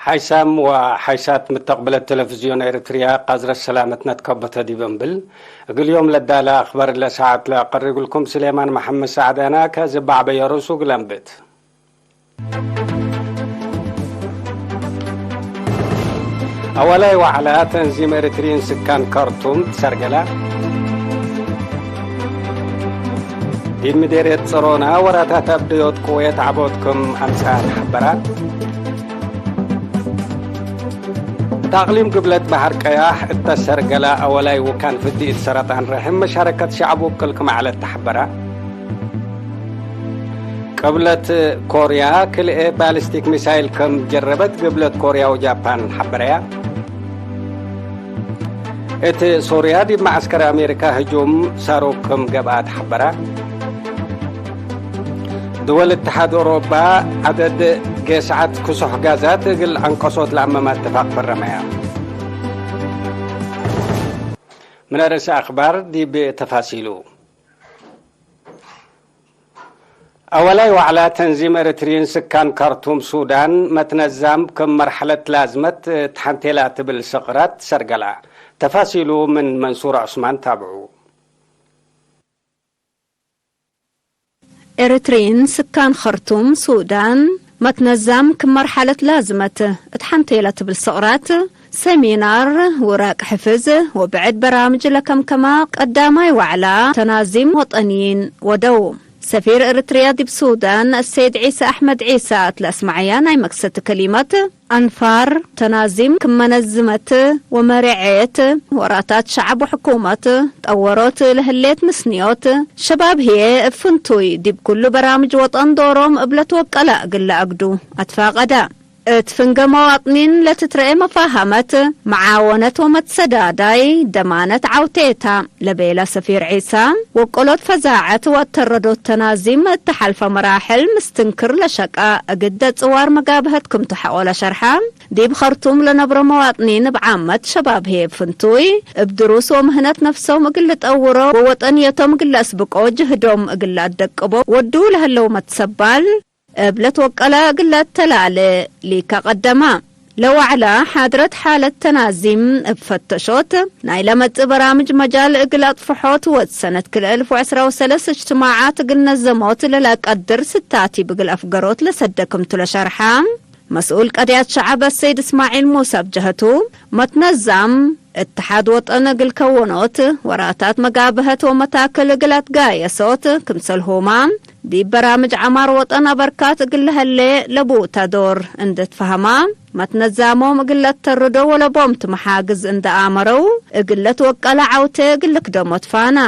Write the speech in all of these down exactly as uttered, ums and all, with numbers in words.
ሓይሳም ወሓይሳት ምተቅብለት ቴሌቪዝዮን ኤረትርያ፣ ቃዝረት ሰላመትነ ትከበተ ዲብ እንብል፣ እግል ዮም ለዳለ አክባር ለሰዓት ለአቀርብልኩም ስሌማን መሐመድ ሰዓድ አና። ከዚ በዐበየ ርእሱ እግል አንብት። አወላይ ወዐላ ተንዚም ኤሪትሪን ስካን ካርቱም ትሰርገላ። ዲብ ምዴርየት ጸሮና ወራታት አብደዮት ቅወየት ዐቦት ክም አምጽአት ሐበራ። እት አቅሊም ግብለት በሐር ቀያሕ እተ ሰርገላ አወላይ ውካን ፍዲ እት ሰረጣን ረሕም መሻረከት ሸዐብ ውቅል ክም ዐለት ተሐበራ። ቅብለት ኮርያ ክልኤ ባሊስቲክ ሚሳይል ክም ጀረበት ግብለት ኮርያ ወጃፓን ሐበረያ። እት ሶርያ ዲብ መዐስከር አሜሪካ ህጁም ሳሩክ ክም ገብአ ተሐበረ። ድወል እትሓድ ኦሮባ ዐደድ ጌስዓት ክሱሕ ጋዛት እግል ዐንቀሶት ለአመመ እትፋቅ ፈረመያ። ምን ርእሰ አክባር ዲብ ተፋሲሉ። አወላይ ወዐላ ተንዚም ኤረትሪን ስካን ካርቱም ሱዳን መትነዛም ክም መርሐለት ላዝመት ተሐንቴላ ትብል ሰቅራት ሰርገላ። ተፋሲሉ ምን መንሱር ዑስማን ታብዑ። ኤረትሪን ስካን ኸርቱም ሱዳን መትነዛም ክም መርሐለት ላዝመት እት ሐንቴለ ትብል ሰቅራት ሰሚናር፣ ውራቅ ሕፍዝ ወብዕድ በራምጅ ለከምከማ ቀዳማይ ወዕላ ተናዚም ወጠንይን ወደው። ሰፊር ኤረትርያ ዲብ ሱዳን አሰይድ ዒሳ አሕመድ ዒሳ እት ለአስመዐያ ናይ መክሰት ከሊመት፣ አንፋር ተናዚም ክም መነዝመት ወመርዔት ወራታት ሸዐብ ወሕኩመት ጠወሮት ለህሌት ምስንዮት፣ ሸባብ ህዬ እብ ፍንቱይ ዲብ ኩሉ በራምጅ ወጠን ዶሮም እብ ለትወቀለ እግል ለአግዱ አትፋቀደ። እት ፍንገ መዋጥኒን ለትትረኤ መፋሀመት፣ መዓወነት ወመትሰዳዳይ ደማነት ዐውቴ ተ። ለቤለ ሰፊር ዒሳ፣ ወቀሎት ፈዛዐት ወአተረዶት ተናዚም እተ ሐልፈ መራሕል ምስትንክር ለሸቀ እግደ ጽዋር መጋብሀት ክምቱ ሐቆለ ሸርሐ። ዲብ ኸርቱም ለነብሮ መዋጥኒን እብ ዓመት፣ ሸባብ ህዬ እብ ፍንቱይ እብ ድሩስ ወምህነት ነፍሶም እግል ልጠውሮ ወወጠንየቶም እግል ለአስብቆ ጅህዶም እግል ለአደቅቦ ወዱ ለህለው መትሰባል እብ ለትወቀለ እግል ለአተላሌ ሊከ ቀደመ። ለወዕለ ሓድረት ሓለት ተናዚም እብ ፈተሾት፣ ናይ ለመጽእ በራምጅ መጃል እግል አጥፍሖት ወእት ሰነት ክልኤ እልፍ ወዕስራ ወሰለስ እጅትማዓት እግል ነዘሞት ለለቀድር ስታቲብ እግል አፍገሮት ለሰደ ክምቱ ለሸርሐ። መስኡል ቀድያት ሸዐብ አሰይድ እስማዒል ሙሳ እብ ጀሀቱ፣ መትነዛም እትሓድ ወጠን እግል ከወኖት፣ ወራታት መጋብሀት ወመታክል እግል አትጋየሶት፣ ክምሰልሁመ ዲብ በራምጅ ዐማር ወጠን አበርካት እግል ለሀሌ ለቡተ ዶር እንዴ ትፈሀማ፣ መትነዛሞም እግል ለአተርዶ ወለቦምቱ መሓግዝ እንዴ አመረው፣ እግል ለትወቀለ ዐውቴ እግል ልክደሞ ትፋና።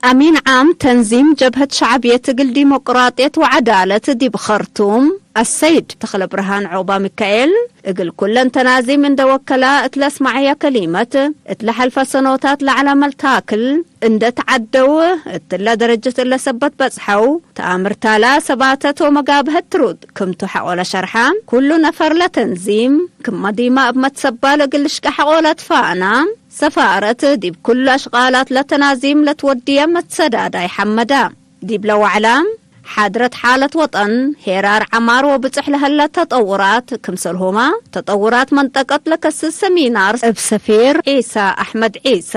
አሚን ዓም ተንዚም ጀብሀት ሸዕብየት እግል ዲሞቅራጥየት ወዐዳለት ዲብ ኸርቱም፣ አሰይድ ተኽለብርሃን ዑቅባሚካኤል፣ እግል ኩለን ተናዚም እንዴ ወከላ እት ለአስመዐያ ከሊመት፣ እት ለሐልፈ ሰኖታት ለዐለ መልታክል እንዴ ተዐደው፣ እትለ ደረጀት እለ ሰበት በጽሐው፣ ተአምርታላ ሰባተት ወመጋብሀት ትሩድ ክምቱ ሐቆለ ሸርሐ። ኩሉ ነፈር ለተንዚም ክመ ዲማ እብ መትሰባል እግል ልሽቀ ሐቆለ ትፋና። ሰፋረት ዲብ ኩሉ አሽቃላት ለተናዚም ለትወድየ መትሰዳዳይ ሐመዳ። ዲብለ ወዕላ፣ ሓድረት ሓለት ወጠን፣ ሄራር ዐማር ወብጽሕ ለሀለ ተጠውራት፣ ክምሰልሁመ ተጠውራት መንጠቀት ለከስስ ሰሚናር እብ ሰፊር ዒሳ አሕመድ ዒሳ፣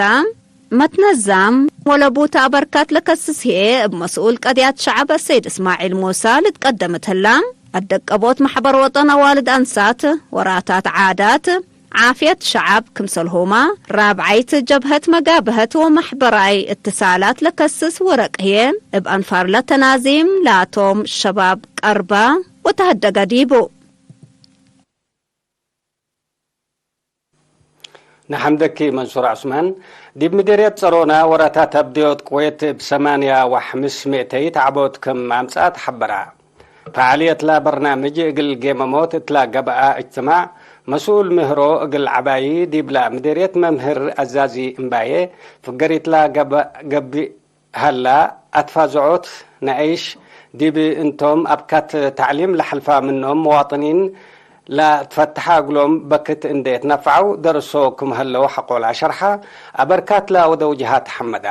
መትነዛም ወለቡተ አበርካት ለከስስ ህዬ እብ መስኡል ቀድያት ሸዐብ አሰይድ እስማዒል ሙሳ ልትቀደመት ህላ። አደቀቦት መሕበር ወጠን አዋልድ አንሳት፣ ወራታት ዓዳት፣ ዓፍየት ሸዐብ ክምሰልሁመ፣ ራብዓይት ጀብሀት መጋብሀት ወመሕበራይ እትሳላት ለከስስ ወረቅ ህዬ፣ እብ አንፋር ለተናዚም ላቶም ሸባብ ቀርበ ወተሀደገ ዲቡ። ነሐምደኪ መንሱር ዑስማን። ዲብ ምዴርየት ጸሮና ወራታት አብደዮት ቅዌት እብ ሰማንያ ወሐምስ ምእተይት ዐቦት ክም አምጽአት ሐበራ። ፈዓልየትላ በርናምጅ እግል ጌመሞት እትላ ገብአ እጅትማዕ፣ መስኡል ምህሮ እግል ዐባዪ ዲብላ ምዴርየት መምህር አዛዚ እምባዬ፣ ፍገሪትላ ገብእ ሀላ፣ አትፋዝዖት ነአይሽ ዲብ እንቶም አብካት ተዕሊም ለሐልፋ ምኖም መዋጥኒን ለትፈተሐ እግሎም በክት እንዴ ትነፈዐው ደርሶ ክም ሀለው ሐቆላ ሸርሐ። አበርካትላ ወደው ጀሃት ሐመዳ።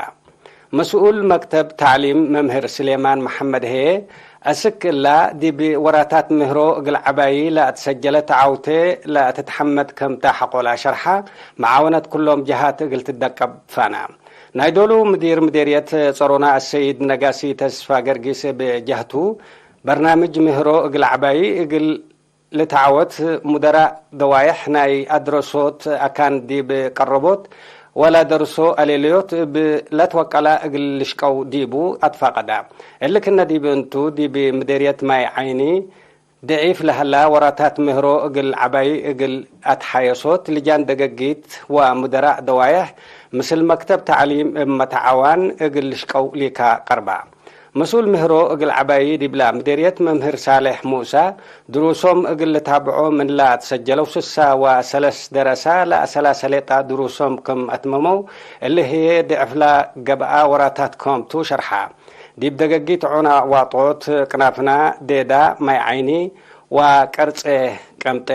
መስኡል መክተብ ተዕሊም መምህር ስሌማን መሐመድ ህዬ፣ አስክ እላ፣ ዲብ ወራታት ምህሮ እግል ዐባዪ ለአትሰጀለት ዐውቴ ለአትትሐመድ ክምታ ሐቆላ ሸርሐ፣ መዓወነት ኩሎም ጀሃት እግል ትደቀብ ፋና። ናይ ዶሉ ምዲር ምዴርየት ጾሮና አሰይድ ነጋሲ ተስፋ ገርጊስ እብ ጀህቱ፣ በርናምጅ ምህሮ እግል ዐባዪ እግል ልትዓወት፣ ሙደራእ ደዋየሕ ናይ አድረሶት አካን ዲብ ቀረቦት ወለደርሶ አሌለዮት እብ ለትወቀላ እግል ልሽቀው ዲቡ አትፋቀዳ። እሊ ክነ ዲብ እንቱ፣ ዲብ ምዴርየት ማይ ዓይኒ ድዒፍ ለሀላ ወራታት ምህሮ እግል ዐባዪ እግል አትሓየሶት ልጃን ደገጊት ወሙደራእ ደዋየሕ ምስል መክተብ ተዕሊም እብ መተዓዋን እግል ልሽቀው ሊካ ቀርባ። መስኡል ምህሮ እግል ዐባዪ ዲብላ ምዴርየት መምህር ሳሌሕ ሙሳ፣ ድሩሶም እግል ልታብዖ ምንላ ትሰጀለው ስሳ ወሰለስ ደረሳ ለአሰላሰ ሌጣ ድሩሶም ክም አትመመው፣ እሊ ህዬ ድዕፍላ ገብአ ወራታት ክምቱ ሸርሐ። ዲብ ደገጊት ዖና ዋጦት፣ ቅናፍና፣ ዴዳ፣ ማይ ዓይኒ ወቀርጼ ቀምጤ፣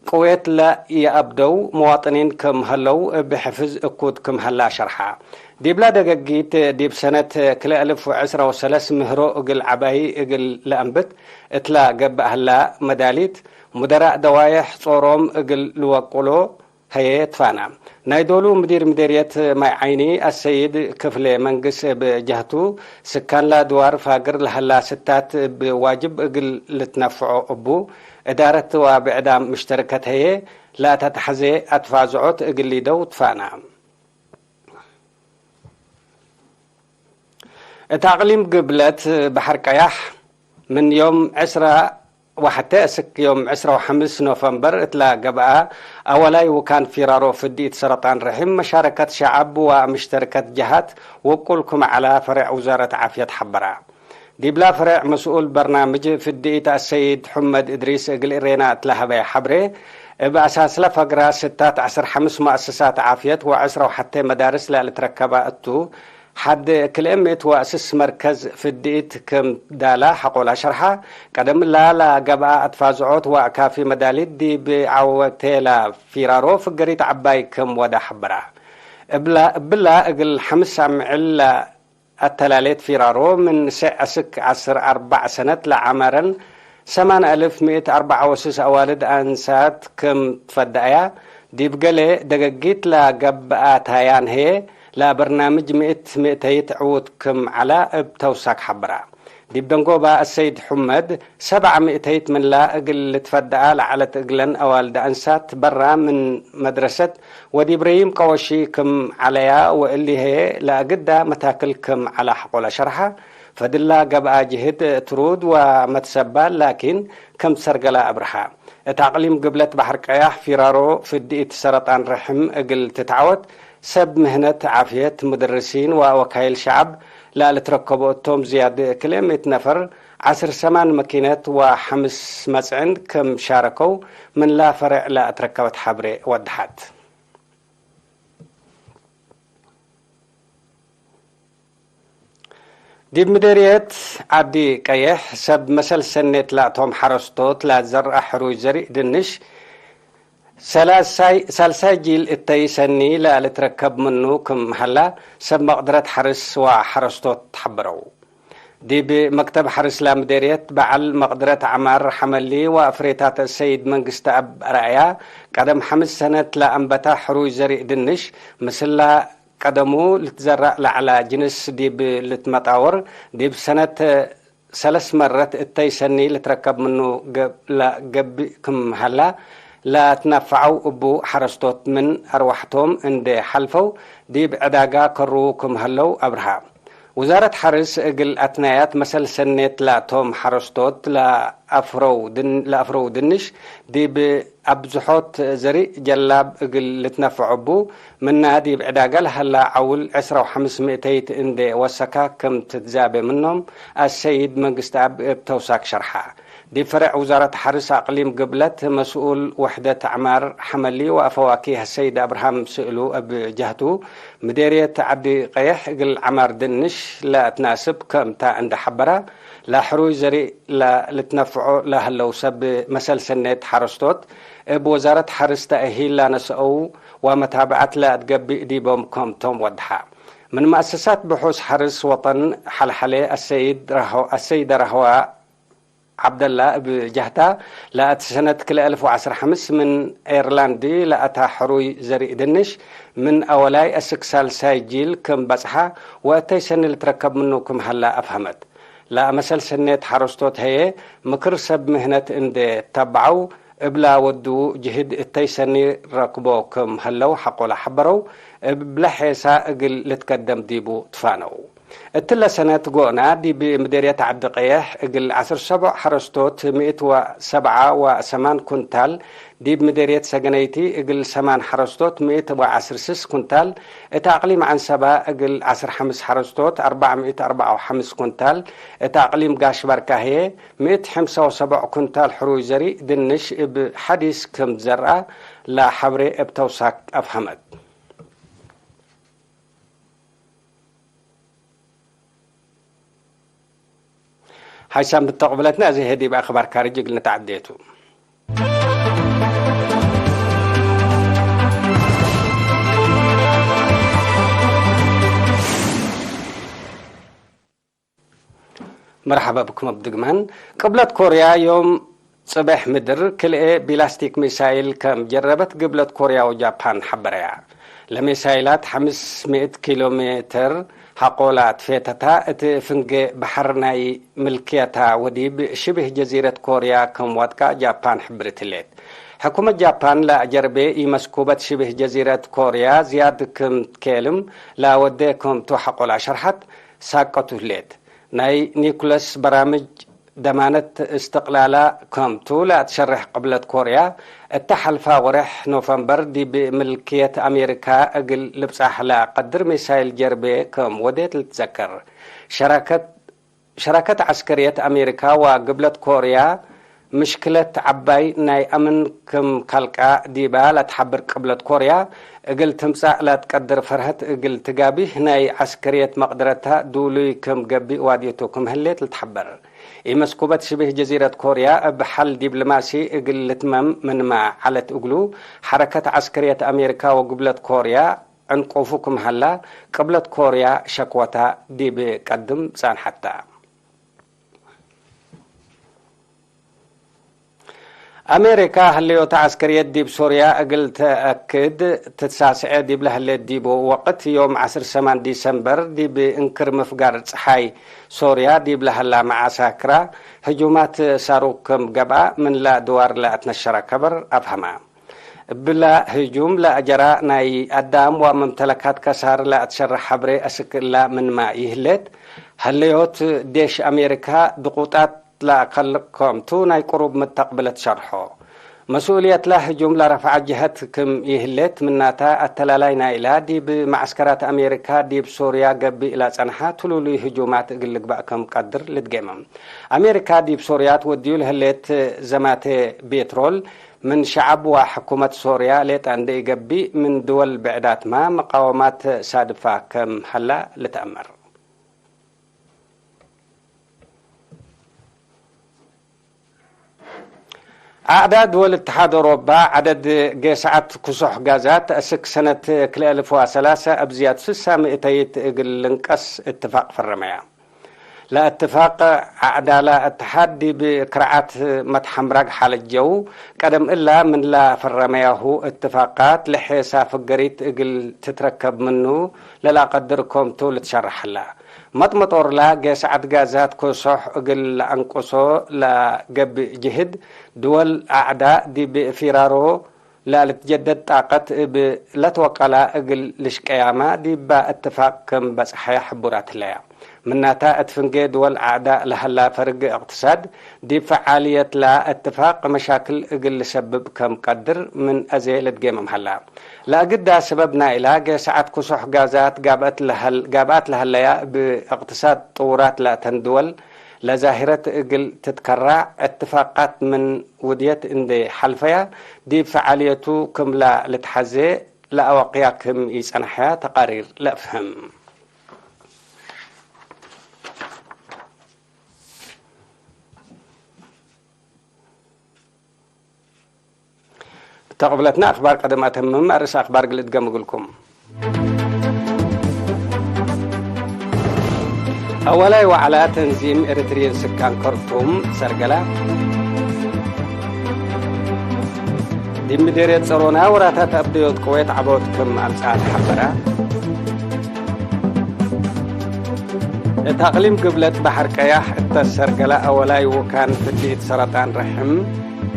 ቅዌት ለኢአብደው መዋጥኒን ክም ሀለው እብ ሕፍዝ እኩድ ክም ሀላ ሸርሐ። ዲብላ ደገጊት፣ ዲብ ሰነት ክልኤ አልፍ ወዕስራ ወሰለስ ምህሮ እግል ዐባዪ እግል ለአንብት እትላ ገብእ ሀላ መዳሊት፣ ሙደራእ ደዋየሕ ጾሮም እግል ልወቅሎ ሀዬ ትፋና። ናይ ዶሉ ምዲር ምዴርየት ማይ ዓይኒ አሰይድ ክፍሌ መንግስ እብ ጀህቱ፣ ስካንላ ድዋር ፋግር ለሀላ ስታት እብ ዋጅብ እግል ልትነፍዖ እቡ፣ እዳረት ወብዕዳም ምሽተርከት ህዬ ለአተትሐዜ አትፋዝዖት እግል ሊደው ትፋና። እት አቅሊም ግብለት በሐር ቀያሕ፣ ምን ዮም ዕስራ ወሐቴ እስክ ዮም ዕስራ ወሐምስ ኖፈምበር እትላ ገብአ፣ አወላይ ውካን ፊራሮ ፍዲት ሰረጣን ርሕም መሻረከት ሸዐብ ወምሽተርከት ጀሃት ውቁል ክም ዐላ ፈሬዕ ውዛረት ዓፍየት ሐበራ። ዲብላ ፈሬዕ መስኡል በርናምጅ ፍድኢት አሰይድ ሑመድ እድሪስ እግል እሬና እት ለሀበየ ሐብሬ፣ እብ አሳስለ ፈግራ ስታት ዐስር ሐምስ መአሰሳት ዓፍየት ወዐስራ ወሐቴ መዳርስ ለልትረከባ እቱ፣ ሐድ ክልኤ ምእት ወአስስ መርከዝ ፍድኢት ክም ዳላ ሐቆላ ሸርሐ። ቀደም እላ ለገብአ አትፋዝዖት ወአካፊ መዳሊት ዲብ ዐወቴላ ፊራሮ ፍገሪት ዐባይ ክም ወደ ሐበራ። እብላ፣ እብላ እግል ሐምስ አምዕል ለአተላሌት ፊራሮ ምን ሴዕ አስክ ዐስር አርበዕ ሰነት ለዐመረን ሰማን አልፍ ምእት አርበዕ ወስስ አዋልድ አንሳት ክም ትፈደአያ፣ ዲብ ገሌ ደገጊት ለገብአ ታያን ህዬ፣ ለበርናምጅ ምእት ምእተይት ዕዉት ክም ዐላ እብ ተውሳክ ሐበራ። ዲብ ደንጎባ አሰይድ ሑመድ፣ ሰብዕ ምእተይት ምንላ እግል ልትፈደአ ለዐለት እግለን አዋልድ አንሳት በራ ምን መድረሰት ወዲብ ረዪም ቀወሺ ክም ዐለያ ወእሊ ህዬ ለአግዳ መታክል ክም ዐላ ሐቆለ ሸርሐ። ፈድላ ገብአ ጅህድ ትሩድ ወመትሰባል ላኪን ክም ትሰርገላ አብርሃ። እት አቅሊም ግብለት በሐር ቀያሕ ፊራሮ ፍድኢት ሰረጣን ርሕም እግል ትትዐወት፣ ሰብ ምህነት ዓፍየት፣ ሙደርሲን ወወካይል ሸዐብ ለልትረከቦ እቶም ዝያድ ክልኤ ምእት ነፈር፣ ዐስር ሰማን መኪነት ወሐምስ መጽዕን ክም ሻረከው ምንላ ፈሬዕ ለአትረከበት ሐብሬ ወደሐት። ዲብ ምዴርየት ዐዲ ቀየሕ፣ ሰብ መሰል ሰኔት ላቶም ሐረስቶት ላዘርአ ሕሩይ ዘሪእ ድንሽ፣ ሰላሳይ፣ ሳልሳይ ጂል እተይ ሰኒ ለልትረከብ ምኑ ክም ሀላ፣ ሰብ መቅድረት ሐርስ ወሐረስቶት ሐበረው። ዲብ መክተብ ሐርስ ለምዴርየት በዐል መቅድረት ዐማር ሐመሊ ወአፍሬታት ሰይድ መንግስተአብ አርአያ፣ ቀደም ሐምስ ሰነት ለአንበታ ሕሩይ ዘሪእ ድንሽ፣ ምስላ ቀደሙ ልትዘራእ ለዐላ ጅንስ ዲብ ልትመጣወር፣ ዲብ ሰነት ሰለስ መረት እተይ ሰኒ ልትረከብ ምኑ ገብ-፣ ለገብእ ክም ሀላ ለትነፈዐው እቡ ሐረስቶት ምን አርወሐቶም እንዴ ሐልፈው ዲብ ዕዳጋ ከርዉ ክም ሀለው አብርሃ። ውዛረት ሐርስ እግል አትናያት መሰል ሰኔት ላቶም ሐረስቶት ለአፍረው ድን-፣ ለአፍረው ድንሽ ዲብ አብዝሖት ዘሪእ ጀላብ እግል ልትነፈዖ እቡ፣ ምና ዲብ ዕዳጋ ለሀላ ዐውል ዕስራ ወሐምስ ምእተይት እንዴ ወሰካ ክም ትትዛቤ ምኖም አሰይድ መንግስተአብ እብ ተውሳክ ሸርሐ። ዲብ ፈሬዕ ውዛረት ሐርስ አቅሊም ግብለት መስኡል ወሕደት አዕማር ሐመሊ ወአፈዋኪህ አሰይድ አብርሃም ስእሉ እብ ጀህቱ፣ ምዴርየት ዐዲ ቀየሕ እግል ዐማር ድንሽ ለአትናስብ ክምታ እንዴ ሐበራ፣ ለሕሩይ ዘሪእ ለልትነፍዖ ለሀለው ሰብ መሰል ሰኔት ሐረስቶት፣ እብ ወዛረት ሐርስ ተእሂል ለነስአው ወመታብዐት ለአትገብእ ዲቦም ክምቶም ወድሐ። ምን መአሰሳት ብሑስ ሐርስ ወጠን ሐልሐሌ አሰይድ ረሆ-፣ አሰይደ ረህዋ ዐብደላ እብ ጀህታ፣ ለአቲ ሰነት ክልኤ አልፍ ወዐስር ሐምስ ምን ኤርላንድ ለአታ ሕሩይ ዘሪእ ድንሽ፣ ምን አወላይ እስክ ሳልሳይ ጂል ክም በጽሐ ወእተይ ሰኒ ልትረከብ ምኑ ክም ሀላ አፍሀመት። ለአመሰል ሰኔት ሐረስቶት ህዬ፣ ምክር ሰብ ምህነት እንዴ ተበዐው፣ እብላ ወዱ ጅህድ እተይ ሰኒ ረክቦ ክም ህለው ሐቆለ ሐበረው፣ እብለ ሔሳ እግል ልትከደም ዲቡ ትፋነው። እትለ ሰነት ጎና፣ ዲብ ምዴርየት ዐዲ ቀየሕ እግል ዐስር ሰቦዕ ሐረስቶት ምእት ወሰብዓ ወሰማን ኩንታል፣ ዲብ ምዴርየት ሰገነይቲ እግል ሰማን ሐረስቶት ምእት ወዐስር ስስ ኩንታል፣ እት አቅሊም ዐንሰባ እግል ዐስር ሐምስ ሐረስቶት አርበዕ ምእት አርበዕ ወሐምስ ኩንታል፣ እት አቅሊም ጋሽ ባርካ ህዬ ምእት ሐምሳ ወሰቦዕ ኩንታል ሕሩይ ዘሪእ ድንሽ እብ ሐዲስ ክም ትዘርአ ለሐብሬ እብ ተውሳክ አፍሀመት። ሓይሳም ብተቅብለትነ፣ አዜ ህዬ ዲብ አክባር ካርጅ እግል ንትዐዴ ቱ። መርሐባ ብኩም እብ ድግማን። ቅብለት ኮርያ ዮም ጽበሕ ምድር ክልኤ ቢላስቲክ ሚሳይል ከም ጀረበት ግብለት ኮርያ ወጃፓን ሐበረያ። ለሚሳይላት ሐምስ ምእት ኪሎ ሜትር ሐቆላ ትፌተታ፣ እት ፍንጌ በሐር ናይ ምልክየታ ወዲብ ሽብህ ጀዚረት ኮርያ ክም ወድቃ ጃፓን ሕብርት ህሌት። ሕኩመት ጃፓን ለአጀርቤ ኢመስኩበት ሽብህ ጀዚረት ኮርያ ዝያድ ክም ትኬልም ለአወዴ ክምቱ ሐቆላ ሸርሐት ሳቀቱ ህሌት። ናይ ኒኩለስ በራምጅ ደማነት እስትቅላላ ከምቱ ለአትሸርሕ ቅብለት ኮርያ፣ እተ ሐልፋ ወሬሕ ኖፈምበር ዲብ ምልክየት አሜሪካ እግል ልብጻሕ ለአቀድር ሚሳይል ጀርቤ ከም ወዴት ልትዘከር። ሸራከት፣ ሸራከት ዐስከርየት አሜሪካ ወግብለት ኮርያ፣ ምሽክለት ዐባይ ናይ አምን ክም ከልቃ ዲባ ለትሐብር ቅብለት ኮርያ፣ እግል ትምጻእ ለትቀድር ፈርሀት እግል ትጋቢህ ናይ ዐስከርየት መቅደረታ ዱሉይ ክም ገብእ ዋዲቱ ክም ህሌት ልትሐበር። ኢመስኩበት ሽብህ ጀዚረት ኮርያ እብ ሐል ዲብልማሲ እግል ልትመም ምንመ ዐለት እግሉ፣ ሐረከት ዐስከርየት አሜሪካ ወግብለት ኮርያ ዕንቁፉ ክም ሀላ፣ ቅብለት ኮርያ ሸክወታ ዲብ ቀድም ጻንሐታ። አሜሪካ ህለዮተ ዐስከርየት ዲብ ሶርያ እግል ተአክድ ትትሳስዐ ዲብ ለህሌት ዲቡ ወቅት፣ ዮም ዐስር ሰማን ዲሰምበር ዲብ እንክር ምፍጋር ጸሓይ ሶርያ ዲብ ለሀላ መዓሳክራ ህጁማት ሳሩክ ክም ገብአ፣ ምንላ ድዋር ለአትነሸረ ከበር አፍሀማ። እብላ ህጁም ለአጀራ ናይ አዳም ወመምተለካት ከሳር ለአትሸረ ሐብሬ አስክ እላ ምንመ ይህሌት፣ ሀለዮት ዴሽ አሜሪካ ድቁጣት ለአከል ከምቱ ናይ ቅሩብ ምተቅብለት ሸርሖ። መስኡልየትላ ህጁም ለረፍዐ ጀሀት ክም ይህሌት፣ ምናተ አተላላይ ናይላ ዲብ መዐስከራት አሜሪካ ዲብ ሶርያ ገብእ ለጸንሐ ትሉሉይ ህጁማት እግል ልግበእ ክም ቀድር ልትጌመም። አሜሪካ ዲብ ሶርያ ትወድዩ ለህሌት ዘማቴ ቤትሮል፣ ምን ሸዐብ ወሕኩመት ሶርያ ሌጠ እንዴ ኢገብእ፣ ምን ድወል ብዕዳትመ መቃወማት ሳድፋ ከም ሀላ ልትአመር። አዕዳድ ድወል እትሓድ ኦሮባ፣ ዐደድ ጌሰዓት ክሶሕ ጋዛት አስክ ሰነት ክልኤ አልፍ ወሰላሰ እብ ዝያድ ስሳ ምእተይት እግል ልንቀስ እትፋቅ ፈረመያ። ለእትፋቅ አዕዳላ እትሓድ ዲብ ክርዓት መትሐምራግ ሓለት ጀው፣ ቀደም እላ ምንላ ፈረመያሁ እትፋቃት ለሔሳ ፍገሪት እግል ትትረከብ ምኑ ለለአቀድር ኮምቱ ልትሸረሐላ። መጥመጦርላ ጌሰዓት ጋዛት ክሶሕ እግል ለአንቅሶ ለገብእ ጅህድ፣ ድወል አዕዳ ዲብ ፊራሮ ለልትጀደድ ጣቀት እብ ለትወቀላ እግል ልሽቀያማ ዲባ እትፋቅ ክም በጽሐያ ሕቡራት ህለያ። ምናተ፣ እት ፍንጌ ድወል አዕዳ ለሀላ ፈርግ እቅትሳድ፣ ዲብ ፈዓልየትላ እትፋቅ መሻክል እግል ልሰብብ ከም ቀድር ምን አዜ ልትጌመም ሀላ። ለአግዳ ሰበብ ናይላ ጌሰዓት ክሶሕ ጋዛት ጋብአት ለሀል-፣ ጋብአት ለሀለያ እብ እቅትሳድ ጥውራት ላተን ድወል ለዛሂረት እግል ትትከራዕ እትፋቃት ምን ውድየት እንዴ ሐልፈያ፣ ዲብ ፈዓልየቱ ክምላ ልትሐዜ ለአወቅያ ክም ኢጸንሐያ ተቃሪር ለአፍህም። ተቅብለትነ አክባር ቀደም አተምም፣ አርእስ አክባር እግል እድገም እግልኩም። አወላይ ወዐላ ተንዚም ኤረትርየን ስካን ከርቱም ሰርገላ። ዲብ ምዴርየት ጸሮና ወራታት አብደዮት ቅዌት ዐቦት ክም አምጽአት ሐበራ። እት አቅሊም ግብለት በሐር ቀያሕ እተ ሰርገላ አወላይ ውካን ፍድይት ሰረጣን ረሕም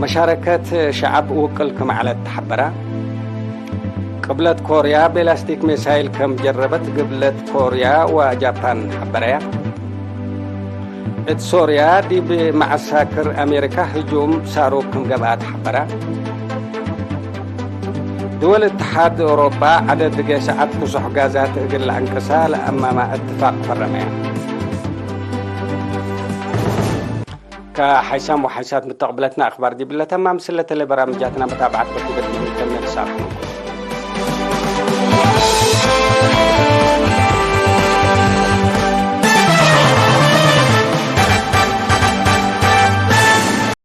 መሻረከት ሸዐብ ውቅል ክም ዐለት ተሐበራ። ቅብለት ኮርያ ቤላስቲክ ሜሳይል ከም ጀረበት ግብለት ኮርያ ወጃፓን ሐበረያ። እት ሶርያ ዲብ መዐሳክር አሜሪካ ህጁም ሳሩክ ክም ገብአ ተሐበረ። ድወል እትሓድ ኦሮባ ዐደድ ጌሰ ዐድ ክሱሕ ጋዛት እግል ለአንቅሳ ለአማማ እትፋቅ ፈረመያ። ከሓይሳም ወሓይሳት ምተቅብለትና አክባር ዲብለ ተማም ስለተለ በራምጃትና መታብዐት በክብር ዲብ እንተመልሳኩም።